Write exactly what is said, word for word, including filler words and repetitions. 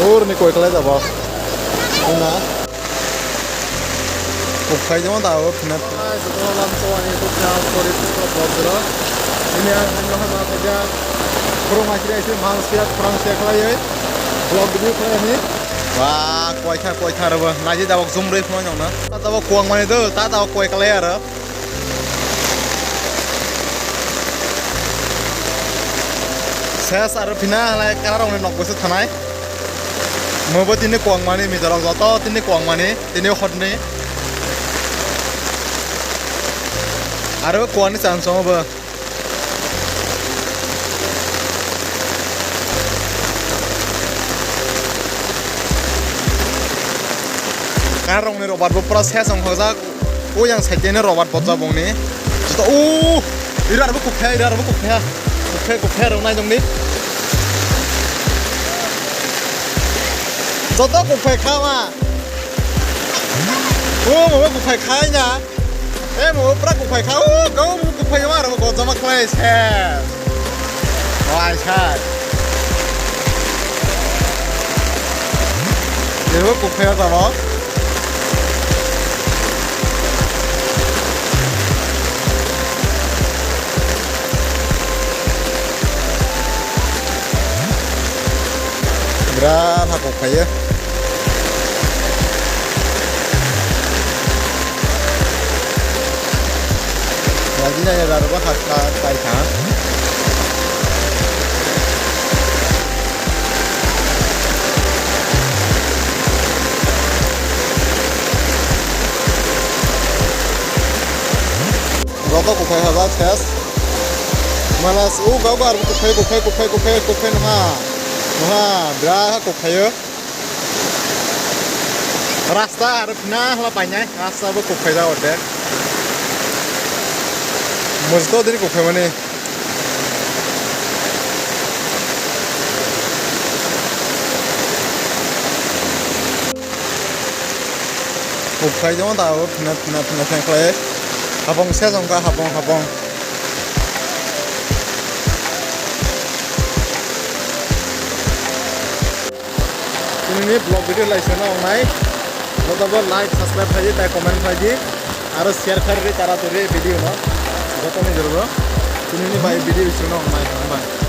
Urni koi kalai jabo. Ina. Kok khai jama da o phina. Ai, joto lam to ani to kya kori to bojro. Ini ang ang ha ma kya. Khorang ma sira isi mang sia khorang sia khlai oi. Vlog video khlai ani. Wah, koi kha koi kha rabo. Naji da bok jum roi phno jong na. Ta da bok kuang mani do, ta da bok koi kalai aro. Ses aro phina halai kara rok ni nok bwswk thanai. Mo bo tini kwang mani mijolok joto tini kwang mani tini hotni. Aro kwani chang chong bo. Kara rok ni rok bat bo pura ses ong khajak. O yang side ni robar bojak bongni. Joto o ira rabo kukhe, ira rabo kukhe. Kukhe, kukhe rok nai dongni. Joto kukhe kha ma. O mo kukhe khai na. E mo pura kukhe kha. O go mo kukhe ma rabo gojama khlai se. Wai sai. Ebo kukhe tamo. Birat hakuk khayo. Lagi nai rarbo hakha kai kha. Joto kuphai hajak ses. Malas o gago arbo kuphai, kuphai, kuphai, kuphai, kuphai nokha. Nokha, birat kuphai o. Rasta aro phina hla painai, rasta bo kuphai ja orde. Mojito dini kuphai mani. Kuphai jama da o phina, phina, phina, phina khlai. Habong se jongka, habong, habong. Tini ni vlog video lai seno wngnai. Joto bo like, subscribe khlai di, tai comment khlai di. Aro share khlai di, tara turi video no. Joto ni joro. Tini ni bai video seno wngnai, hambai.